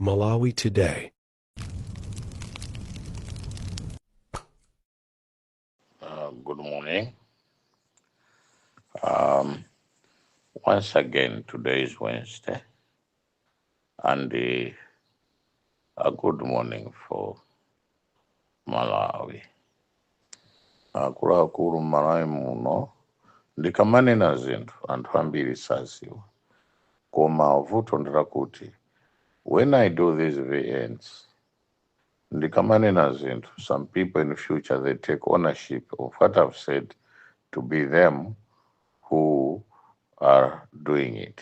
Malawi Today. Good morning. Once again, today is Wednesday, and a good morning for Malawi. Akuluakulu, Malawi muno ndikamanena zinthu anthu ambiri saziwa, koma vuto ndilakuti when I do these VNs, ndikamanena zinthu, some people in future, they take ownership of what I've said to be them who are doing it.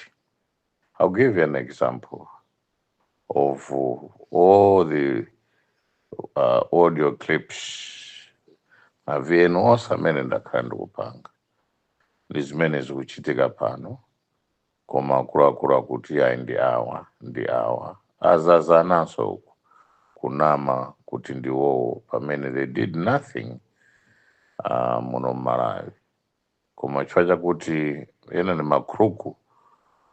I'll give you an example of all the audio clips, ma VN onse amene ndakhala ndikupanga ndi zimene zikuchitika pano, koma akuluakulu akuti ayi, ndi awa, ndi awa, azazananso uku kunama kuti ndiwowo pamene they did nothing muno mMalawi. Koma chifukwa chakuti ena ni makhruku,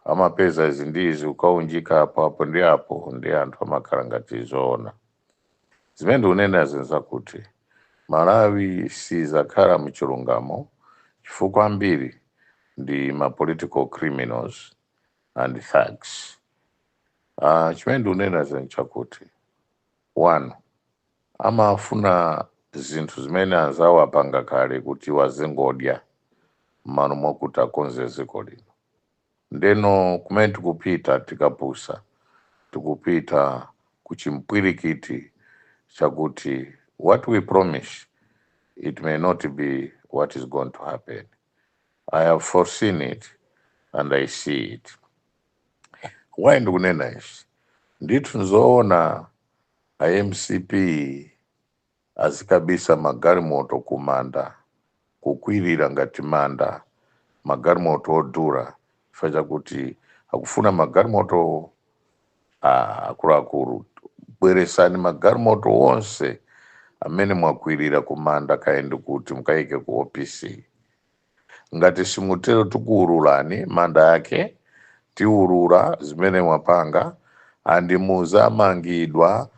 amapeza izi ndi izi, ukaunjika apo, apo ndi apo, ndi anthu amakhala ngati zoona. Zimene ndikunena zinzakuti Malawi sizakhala mchilungamo chifukwa ambiri ndi ma political criminals and thugs. Chimene ndikunena zinchakuti one, amafuna zinthu zimene anzawo apanga kale kuti wazingodya m'malo mwakuti akonze dziko lino. Ndeno kumene tikupita, tikapusa, tikupita kuchimpwirikiti chakuti what we promise, it may not be what is going to happen. I have foreseen it and I see it. Why ndikunena izi? Ndithu nzoona iMCP azikabisa magalimoto kumanda, kukwirira ngati manda magalimoto odula, chifukwa chakuti akufuna magalimoto? Akuluakulu, bweresani magalimoto onse amene mwakwirira kumanda, kaendi kuti mukayike ku OPC. Ngati simutero, tikuwululani manda ake, tiwulula zimene mwapanga, and muzamangidwa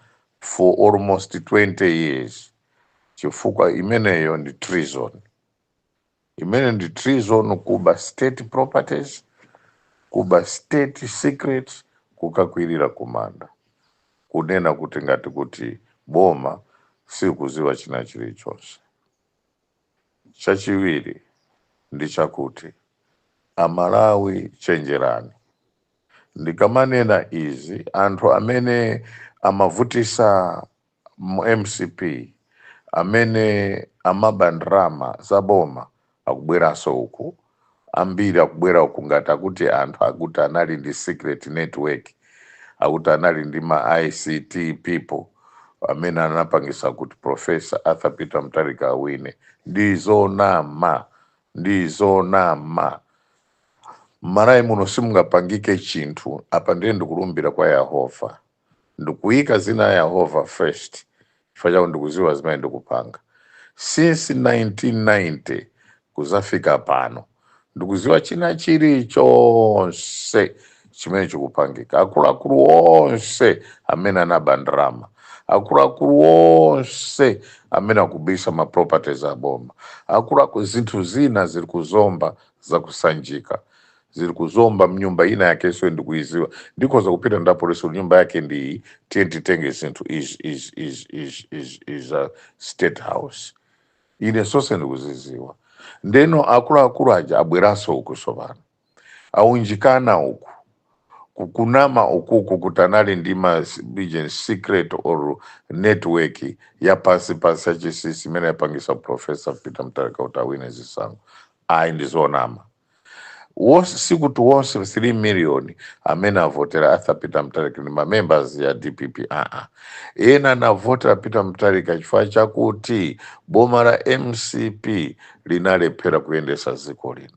for almost 20 years, chifukwa imeneyo ndi treason. Imene ndi treason, kuba state properties, kuba state secrets, kukakwirira kumanda, kunena kuti ngati kuti boma sikuziwa china chilichonse. Chachiwiri ndi chakuti Amalawi, chenjerani. Ndikamanena izi, anthu amene amavutisa mu MCP, amene amaba ndalama za boma, akubweranso uku. Ambiri akubwera uku ngati akuti anthu akuti anali ndi secret network, akuti anali ndi ma ICT people amene anapangisa kuti Professor Arthur Peter Mutharika awine. Ndizonama, ndizonama. Mmalawi muno simungapangike chinthu. Apa ndiye ndikulumbira kwa Yehova, ndikuyika zina ya Yehova first, chifukwa chakuti ndikuziwa zimene ndikupanga. Since 1990 kuzafika pano, ndikuziwa china chilichonse chimene chikupangika. Akuluakulu onse amene anaba ndalama, akuluakulu onse amene akubisa ma properties aboma, akuluakulu, zinthu zina ziri kuzomba, zakusanjika, ziri kuzomba mnyumba ina yakenso ndikuiziwa. Ndikhoza kupita ndapolisi, nyumba yake ndi iyi, tiye titenge zinthu izi izi izi izi izi izi, State House. Ine sonse ndikuziziwa. Ndeno akuluakulu aja abweranso uku tsopano, aunjikana uku kukunama ukuku kuti anali ndi ma agent secret or network ya pansi pansi yachinsinsi imene yapangisa Professor Peter Mutharika kuti awine zisankho. Ayi, ndizonama. Wonse, sikuti wonse 3 million amene avotera Arthur Peter Mutharika ndi ma members ya DPP. Aa, ena anavotera Peter Mutharika chifukwa chakuti boma la MCP linalephera kuyendesa dziko lino.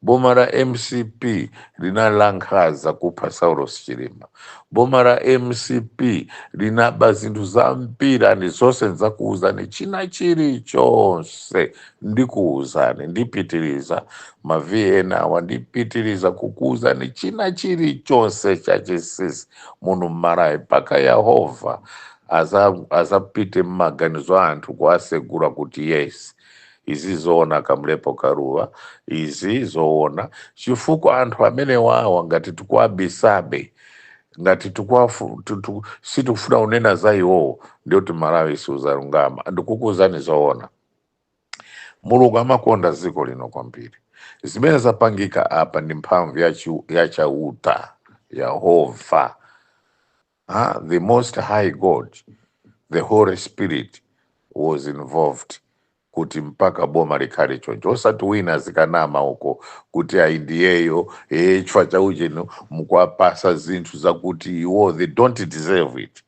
Boma la MCP linali la nkhanza kupha Saulos Chilima. Boma la MCP linaba zinthu zambiri, ndi zonse ndidzakuwuzani china chilichonse. Ndikuwuzani, ndipitiriza ma VN awa, ndipitiriza kukuwuzani china chilichonse chachinsinsi muno mMalawi, mpaka Yehova azapite mmaganizo a anthu kuasegura kuti yes, izi zoona, Kamlepo Kalua, izi zoona, chifukwa anthu amene wawa ngati tikuabisabe, ngati sitikufuna kunena za iwowo, ndiyoti Malawi siuzalungama. Ndikukuwuzani zoona, Mulungu amakonda dziko lino kwambiri. Zimene zapangika apa ndi mphamvu ya Chauta, Yehova, the Most High God, the Holy Spirit was involved kuti mpaka boma likhale choncho, osati wina zikanama uko kuti ayi ndiyeyo chifukwa chaucheno mukuwapasa zinthu zakuti iwo they don't deserve it.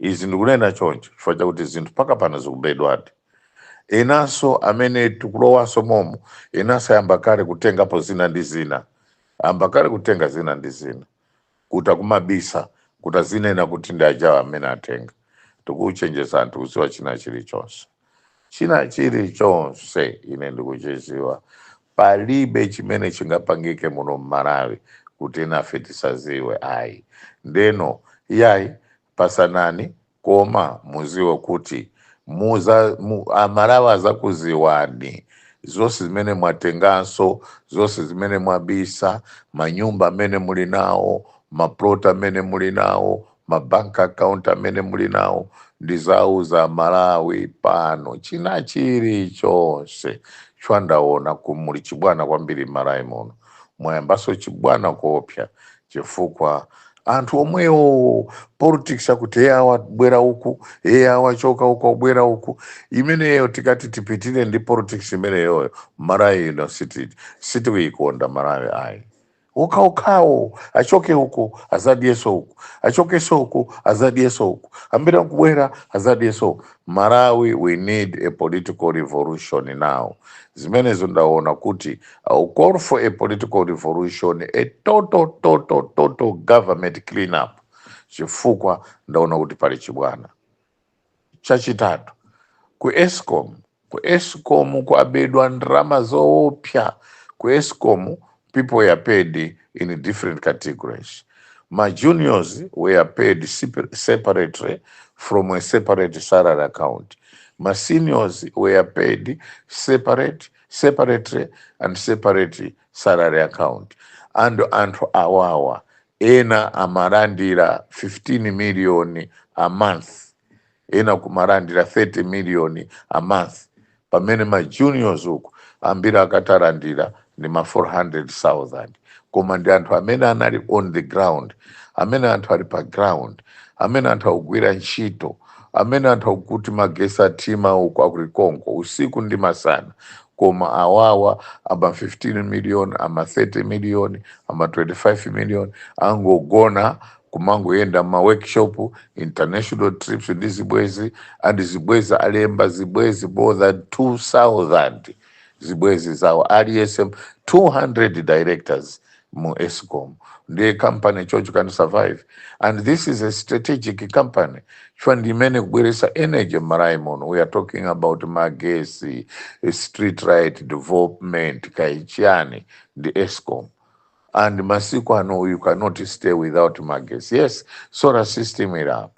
Izi ndikunena choncho chifukwa chakuti zinthu paka pano zikubedwadi. Enanso amene tikulowanso momo, enanso ayamba kale kutengapo zina ndi zina, ayamba kale kutenga zina ndi zina kuti akumabisa, kuti azinena kuti ndi ajawa amene atenga. Tikuchenjeza anthu kuziwa china chilichonse, china chilichonse ine ndikuchiziwa. Palibe chimene chingapangike muno mMalawi kuti nafe tisaziwe, ayi. Ndeno yayi, pasanani, koma muziwe kuti Amalawi azakuziwani zonse zimene mwatenganso, zonse zimene mwabisa, manyumba amene muli nawo, maplot amene muli nawo, mabank account amene muli nawo. Ndizauza Malawi pano china chilichonse. Chwandaona kumuli chibwana kwambiri Malawi muno, mwayambaso chibwana kuopsa, chifukwa anthu omwewo politics akuti eye awabwera uku, eye awachoka uku, abwera uku. Imeneyo tikati tipitire ndi politics imeneyoyo, Malawi ino sitikuyikonda Malawi, ayi. Ukhaukhawo achoke uku azadyeso uku, achokeso uku azadyeso uku, ambira kubwera azadyeso uku. Malawi, we need a political revolution now. Zimenezo ndaona kuti I will call for a political revolution, a total, total, total government clean up, chifukwa ndaona kuti pali chibwana. Chachitatu, ku ESCOM. Ku ESCOM kwabedwa ndalama zoopsa. Ku ESCOM people were paid in different categories. My juniors were paid separately from a separate salary account. My seniors were paid separately and separate salary account. And anthu awawa ena amalandira 15 million a month, ena kumalandira 30 million a month, pamene ma juniors uku ambiri akatalandira ndi ma 400,000. Koma ndi anthu amene anali on the ground, amene anthu ali pa ground, amene anthu akugwira ntchito, amene anthu akuti magesi athima uku akulikonko usiku ndi masana, koma awawa ama 15 million, ama 30 million, ama 25 million angogona, kumangoyenda ma workshop, international trips ndi zibwezi, and zibwezi alemba zibwezi more than 2000, zibwezi zawo aliyense, 200 directors mu ESCOM. Ndiye company chocho can survive? And this is a strategic company, chifukwa ndi imene kubweresa energy m'Malawi muno. We are talking about magesi, street light development, kaichani, ndi ESCOM. And masiku ano you cannot stay without magesi. Yes, solar system ili apo,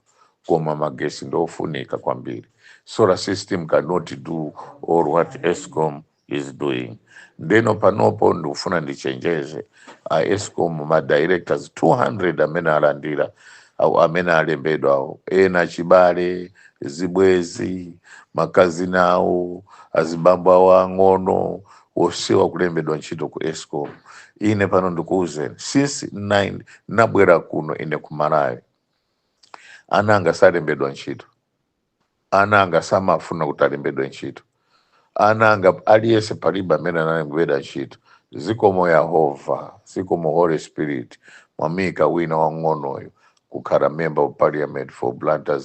koma magesi ndofunika kwambiri. Solar system cannot do all what ESCOM is doing. Ndeno panopo ndikufuna ndichenjeze a ESCOM, ma directors 200 amene alandira au amene alembedwa awo, ena chibale, zibwezi, makazini awo, azibambo awo ang'ono, wosiwa kulembedwa ntchito ku ESCOM. Ine pano ndikuwuzeni, since 9 nabwera kuno ine ku Malawi, ana anga salembedwa ntchito, ana anga samafuna kuti alembedwe ntchito, ana anga aliyense palibe amene analembedwa ntchito. Zikomo Yehova, zikomo Holy Spirit, mwamika wina wang'onoyo kukhala member of parliament for Blantyre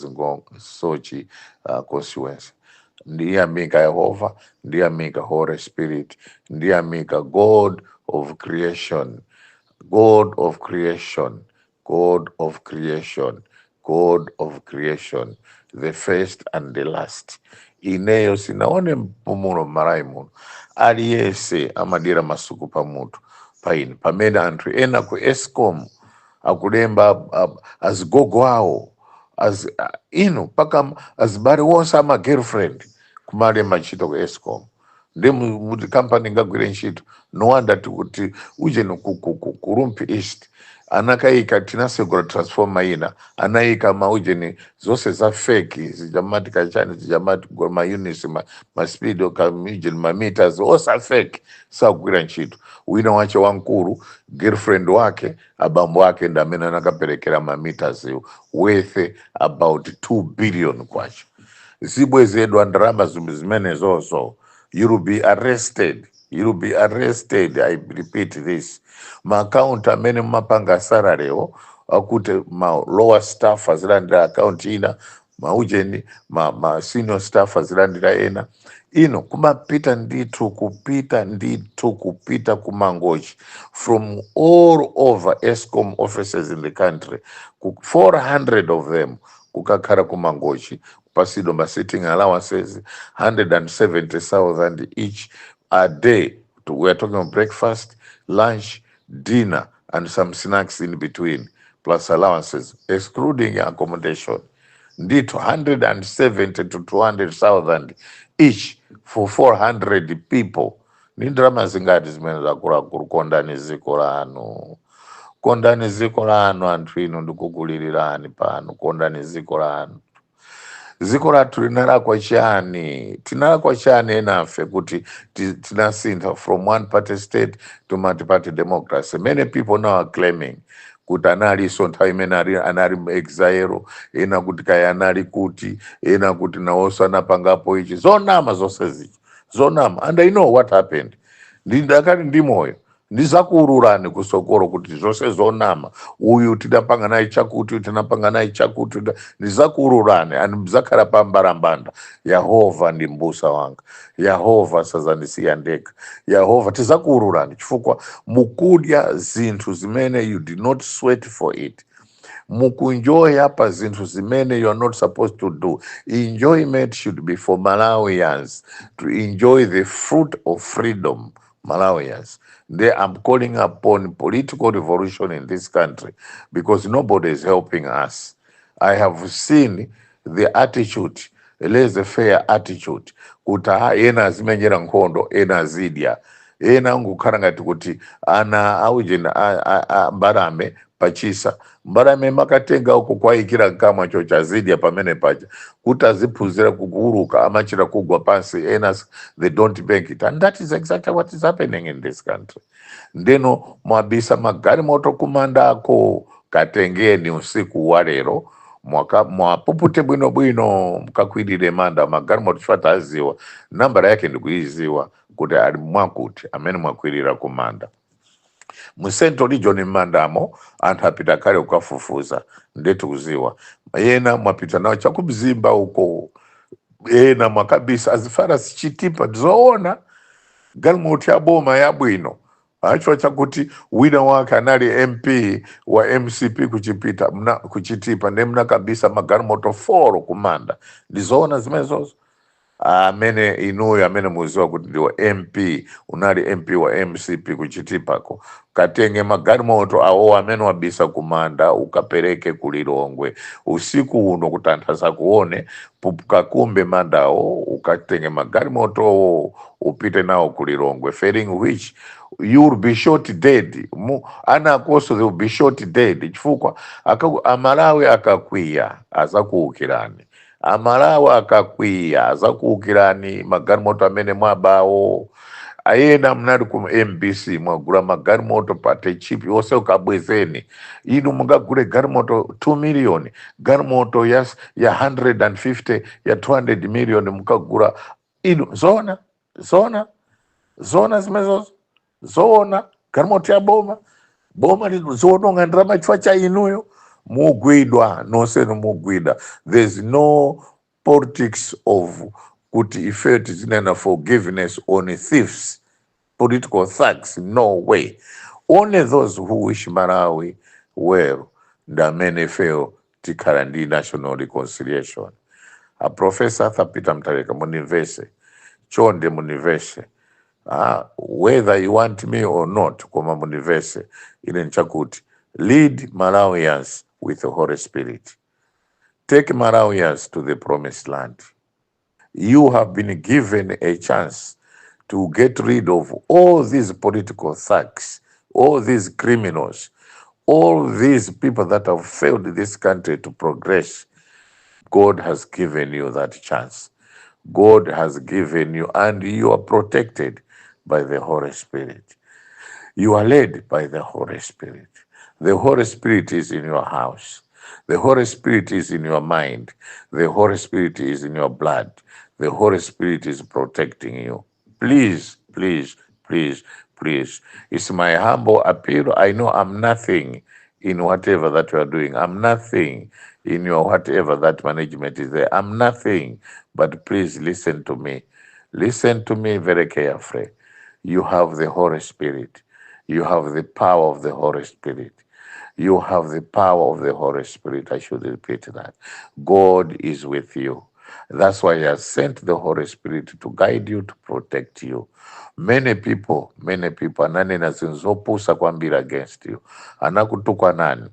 Soche constituency. Ndiyamika Yehova, ndiyamika Holy Spirit, ndiyamika God of creation, God of creation, God of creation, God of creation, the first and the last. Ineyo sinaone mpumulo m'Malawi muno. Aliyense amadira masuku pamutu paine, pamene anthu ena ku ESCOM akulemba azigogo awo, ino paka azibale wonse ama girlfriend kumalemba ntchito ku ESCOM. Ndi muti kampani ingagwire ntchito? No wonder tikuti ujeni ku Rumphi East anakayika, tinasegura transformer ina, anayika maujeni zonse za fake zijamati kachani, zijamati ma units, ma speed ka ujeni, ma meters onse a fake, sagwira ntchito. Wina wache wankulu, girlfriend wake, abambo ake ndi amene anakaperekera ma meters iwo worth about 2 billion kwacha. Zibwezedwa ndalama zimenezozo. You will be arrested, you will be arrested. I repeat this: ma account amene mumapanga salary wo, akuti ma lower staff azilandira account ina, maujeni ma senior staff azilandira ena. Ino kumapita ndithu, kupita ndithu, kupita kuMangochi, from all over ESCOM offices in the country, 400 of them kukakhala kuMangochi, kupasidwa ma sitting allowances 170,000 each a day. We are talking of breakfast, lunch, dinner and some snacks in between, plus allowances, excluding accommodation. Ndithu 170 to 200,000 each for 400 people, ni ndalama zingati zimene? Zakuluakulu, kondani ziko lanu, kondani ziko lanu. Anthu inu, ndikukulilirani pano, kondani ziko lanu. Dziko lathu linalakwa chani? Tinalakwa chani enafe kuti tinasintha from one party state to multi-party democracy? Many people now are claiming kuti analiso nthawi imene anali mu exile, ena kuti kaya anali kuti, ena kuti nawonso anapangapo ichi. Zonama zonse zichi, zonama. And I know what happened. Ndakali ndi moyo, ndizakuululani kusokolo kuti zonse zonama. Uyu tidapanga naye chakuti, uyu tinapanga naye chakuti, ndizakuululani and mzakhala pa mbalambanda. Yehova ndi mbusa wanga, Yehova sazandisiya ndekha. Yehova, tizakuululani chifukwa mukudya zinthu zimene you did not sweat for it. Mukunjoya pa zinthu zimene you are not supposed to do. Enjoyment should be for Malawians to enjoy the fruit of freedom. Malawians, they, I'm calling upon political revolution in this country because nobody is helping us. I have seen the attitude, laissez-faire attitude, kuti ha, ena azimenyera nkhondo, ena azidya, ena angokhala ngati kuti ana aujena mbalame pachisa. Mbalame makatenga uko kwayikira nkamwa chocha, azidya pamene paja kuti aziphunzira kukuuluka, amachita kugwa pansi. Ena they don't make it, and that is exactly what is happening in this country. Ndeno mwabisa magalimoto kumandako, katengeni usiku wa lero, mwapupute bwinobwino, mkakwirire manda magalimoto, chifukwa taziwa nambala yake, ndikuiziwa kuti ali mwakuti amene mwakwirira kumanda mu Central Region. M'mandamo anthu apita kale kukafufuza, ndetu kuziwa. Ena mwapita nawo chakumzimba uko, ena mwakabisa azifara sichitipa. Zoona, galimoto ya boma yabwino acho chakuti wina wake anali MP wa MCP kuchipita mna, kuChitipa, ndi mnakabisa magalimoto 4 kumanda. Ndizoona zimenezozo? Amene inuyo amene muziwa kuti ndiwo MP, unali MP wa MCP kuChitipako, katenge magalimoto awo amene wabisa kumanda, ukapereke kuLilongwe usiku uno kuti anthu asakuone. Kakumbe mandawo, ukatenge magalimotowo, upite nawo kuLilongwe, failing which you will be shot dead. Ana akonso, they will be shot dead, chifukwa Amalawi akakwiya azakuukirani. Amalawi akakwiya azakuukirani. Magalimoto amene mwabawo, ayena mnali ku MBC, mwagula magalimoto pate cheap onse, ukabwezeni. Inu mungagule galimoto 2 million, galimoto ya 150, ya 200 million mukagula inu? Zona, zona, zona zimenezozo? Zoona, galimoto ya boma, boma liziononga ndalama chifukwa cha inuyo? Mugwidwa nonsenu, mugwidwa. There's no politics of Kuti ife tizinena forgiveness on thieves, political thugs, no way. Only those who wish Malawi well ndi amene ifeyo tikhala ndi national reconciliation. A Professor Arthur Peter Mutharika, munimvese chonde, munimvese. Whether you want me or not, koma munimvese ine nchakuti lead Malawians with the Holy Spirit. Take Malawians to the promised land. You have been given a chance to get rid of all these political thugs, all these criminals, all these people that have failed this country to progress. God has given you that chance. God has given you, and you are protected by the Holy Spirit. You are led by the Holy Spirit. The Holy Spirit is in your house. The Holy Spirit is in your mind. The Holy Spirit is in your blood. The Holy Spirit is protecting you. Please, please, please, please. It's my humble appeal. I know I'm nothing in whatever that you are doing. I'm nothing in your whatever that management is there. I'm nothing. But please listen to me. Listen to me very carefully. You have the Holy Spirit. You have the power of the Holy Spirit. You have the power of the Holy Spirit. I should repeat that. God is with you. That's why He has sent the Holy Spirit to guide you, to protect you. Many people, many people, ananena zinthu zopusa kwambiri against you. Anakutukwanani,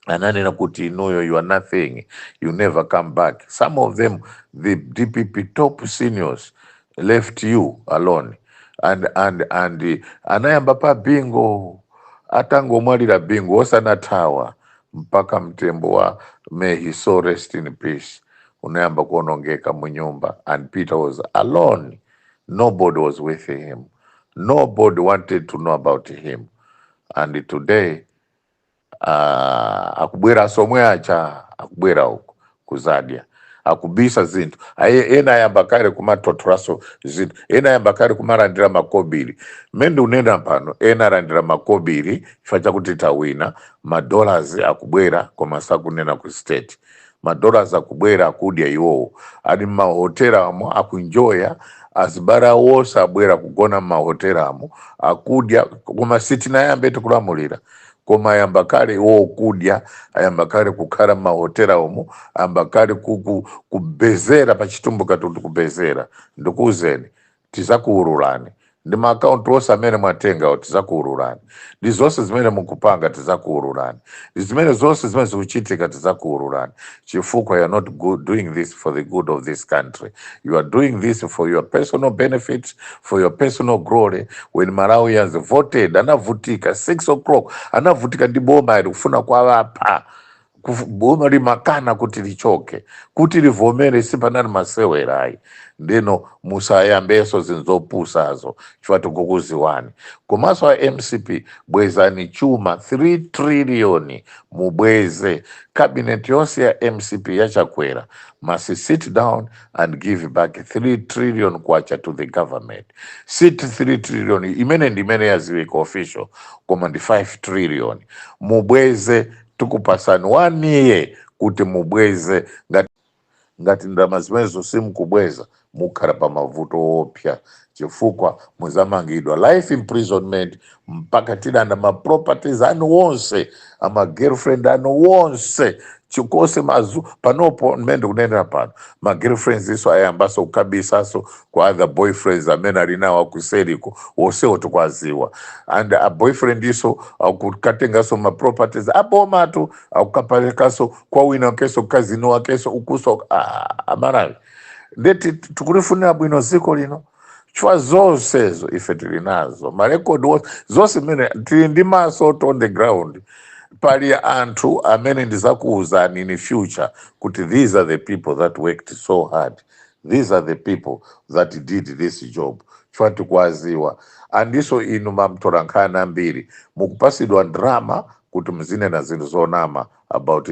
ananena kuti inuyo you are nothing, you never come back. Some of them, the DPP top seniors, left you alone and anayamba pa Bingu. Atangomwalira Bingu, osanathawa mpaka mtembo wa, may his soul rest in peace, unayamba kuonongeka munyumba, and Peter was alone. Nobody was with him. Nobody wanted to know about him. And today akubwera somwe acha akubwera uku kuzadya, akubisa zinthu. Aye, ena ayamba kale kumatotoraso zinthu, ena ayamba kale kumalandira makobiri. Mmene unena pano, ena alandira makobiri chifukwa chakuti tawina. Madollars akubwera, koma sakunena ku State. Madollars akubwera, akudya iwowo, ali mmahotela amo, akunjoya. Azibale wonse abwera kugona mmahotela amo, akudya, koma sitinayambe tikulamulira, koma ayamba kale iwowo kudya, ayamba kale kukhala mmahotela umo, ayamba kale kubezera pachitumbuka tuti kubezera. Ndikuwuzeni, tizakuwululani ndi maakaunti onse amene mwatenga. Tizakuwululani ndi zonse zimene mukupanga. Tizakuwululani ndi zimene zonse zimene zikuchitika. Tizakuwululani chifukwa you are not doing this for the good of this country. You are doing this for your personal benefits, for your personal glory. When Malawians voted, anavutika 6 o'clock, anavutika ndi boma ili kufuna kwavapha. Boma limakana kuti lichoke, kuti livomere, sipanali masewerayi. Ndino musayambeso zinthu zopusazo chifukwa tikukuziwani. Komanso a MCP, bwezani chuma 3 trillion, mubweze. Cabinet yonse ya MCP yachakwera must sit down and give back 3 trillion kwacha to the government. Sit 3 trillion imene ndi imene yaziwika official, koma ndi 5 trillion. Mubweze. Tikupasani one year kuti mubweze. Ngati ndalama zimenezo simukubweza, mukhala pa mavuto opsa, chifukwa muzamangidwa life imprisonment mpaka tilanda ma properties anu wonse, ama girlfriend anu wonse, chikose mazu. Panopo mmene ndikunenera pano, ma girlfriends iso ayambaso kukabisaso kwa other boyfriends amene ali nawo akuseriko, wonsewo tikwaziwa. And a boyfriend iso akukatengaso ma properties abomatu, akukaperekaso kwa wina wakeso, kazini wakeso ukuso. Ah, Amalawi, ndeti tikulifunira bwino dziko lino, chifukwa zonsezo ife tili nazo, marekodi wonse, zonse zimene tili ndi maso on the ground. Pali anthu amene ndizakuwuzani in future kuti these are the people that worked so hard, these are the people that did this job, chifukwa tikuwaziwa. Andiso inu mamtolankhani ambiri mukupasidwa drama kuti muzinena zinthu zonama about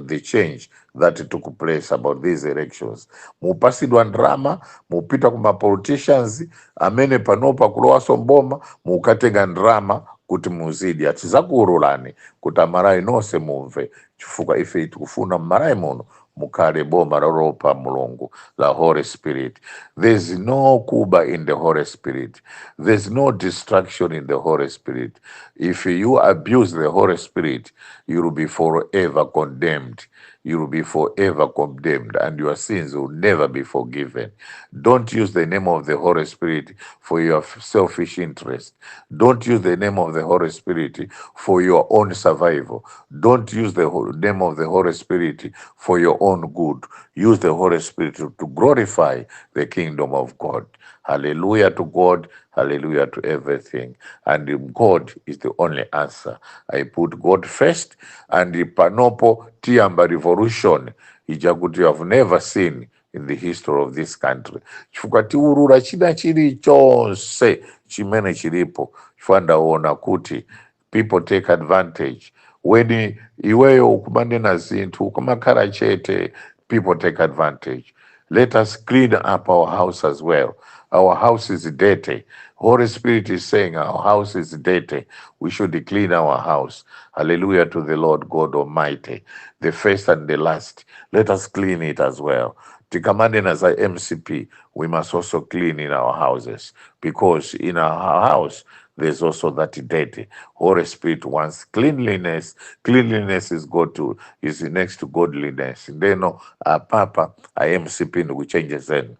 the change that took place, about these elections. Mupasidwa ndrama, mupita kuma politicians amene panopa kulowaso mboma, mukatenga ndrama kuti muzidya. Tizakuwululani kuti Amalawi nonse mumve, chifukwa ife tikufuna mmalawi muno Mukhale boma loopa Mulungu la Holy Spirit. There's no kuba in the Holy Spirit. There's no destruction in the Holy Spirit. If you abuse the Holy Spirit, you will be forever condemned. You will be forever condemned, and your sins will never be forgiven. Don't use the name of the Holy Spirit for your selfish interest. Don't use the name of the Holy Spirit for your own survival. Don't use the name of the Holy Spirit for your own good. Use the Holy Spirit to glorify the kingdom of God. Hallelujah to God. Hallelujah to everything. And God is the only answer. I put God first, and panopo tiyamba revolution ija kuti you have never seen in the history of this country, chifukwa tiurura china chilichonse chimene chilipo, chifukwa ndaona kuti people take advantage when iweyo ukumanena zinthu, ukumakhala chete. People take advantage. Let us clean up our house as well. Our house is dirty. Holy Spirit is saying our house is dirty. We should clean our house. Hallelujah to the Lord God Almighty, the first and the last. Let us clean it as well. Tikamanena za MCP, we must also clean in our houses, because in our house there's also that dirty. Holy Spirit wants cleanliness. Cleanliness is God to is next to godliness. Ndeno apapa a MCP ndikuchenjezeni,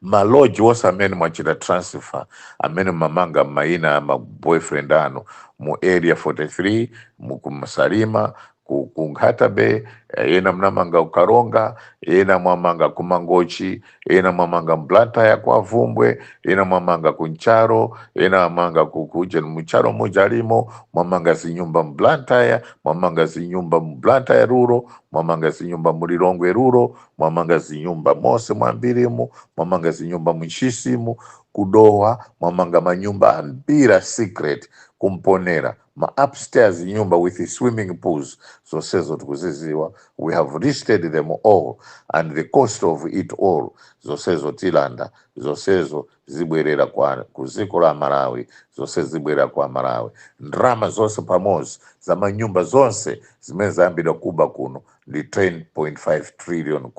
ma lodge wonse amene mwachita transfer, amene mamanga maina ama boyfriend anu mu Area 43, mu kumsalima, ku Nkhata Bay, ena mnamanga kuKaronga, ena mwamanga kuMangochi, ena mwamanga mBlantyre kwa Vumbwe, ena mwamanga kuNcharo, ena mwamanga kuje mucharo mujalimo, mwamanga zinyumba mBlantyre, mwamanga zinyumba mBlantyre rural, mwamanga zinyumba muLilongwe rural, mwamanga zinyumba mose mwambirimu, mwamanga zinyumba muNtchisimu, kuDowa mwamanga manyumba ambira secret, kuMponera ma upstairs nyumba with swimming pools. Zonsezo tikuziziwa. We have listed them all and the cost of it all. Zonsezo tilanda, zonsezo zibwerera kwa kuziko la Malawi, zonse zibwerera kwa Malawi. Ndrama zonse pamodzi za manyumba zonse zimene zayambidwa kuba kuno ndi 10.5 trillion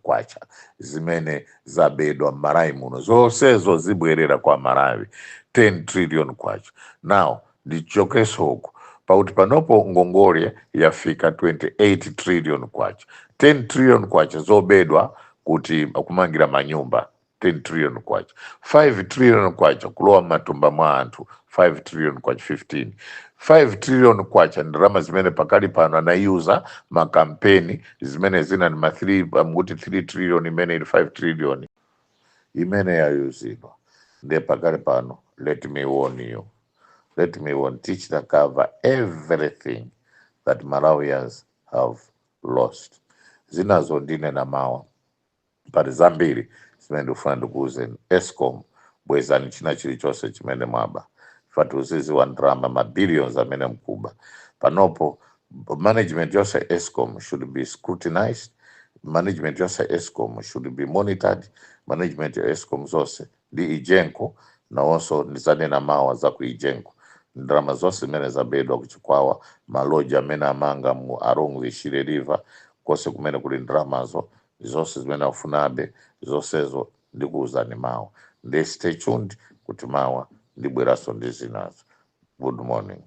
kwacha zimene zabedwa m'Malawi muno. Zonsezo zibwerera kwa Malawi, 10 trillion kwacha. Now ndichokeso uku pakuti panopo ngongole yafika 28 trillion kwacha. 10 trillion kwacha zobedwa kuti kumangira manyumba, 10 trillion kwacha. 5 trillion kwacha kulowa m'matumba mwa anthu, 5 trillion kwacha, 15. 5 trillion kwacha ndalama zimene pakali pano anayuza makampeni, zimene zina ni ma 3, mukuti 3 trillion, imene ili 5 trillion imene yayuzidwa. Ndiye pakali pano, let me warn you, let me warn, teach to cover everything that Malawians have lost. Zinazo ndine na mawa, pali zambiri zimene ndikufuna ndikuwuzeni. ESCOM, bwezani china chilichonse chimene mwaba. Fati uzizi wa ndrama ma billions amene mkuba panopo. Management yonse ESCOM should be scrutinized. Management yonse ESCOM should be monitored. Management ya ESCOM zonse ndi EGENCO nawonso, ndizanena mawa za ku EGENCO. Ndalama zonse zimene zabedwa kuChikwawa, ma lodge amene amanga mu along the Shire River, konse kumene kuli ndalamazo zonse zimene afunabe, zonsezo ndikuwuzani mawa. Ndi stay tuned kuti mawa ndibweranso ndi zinazo. Good morning.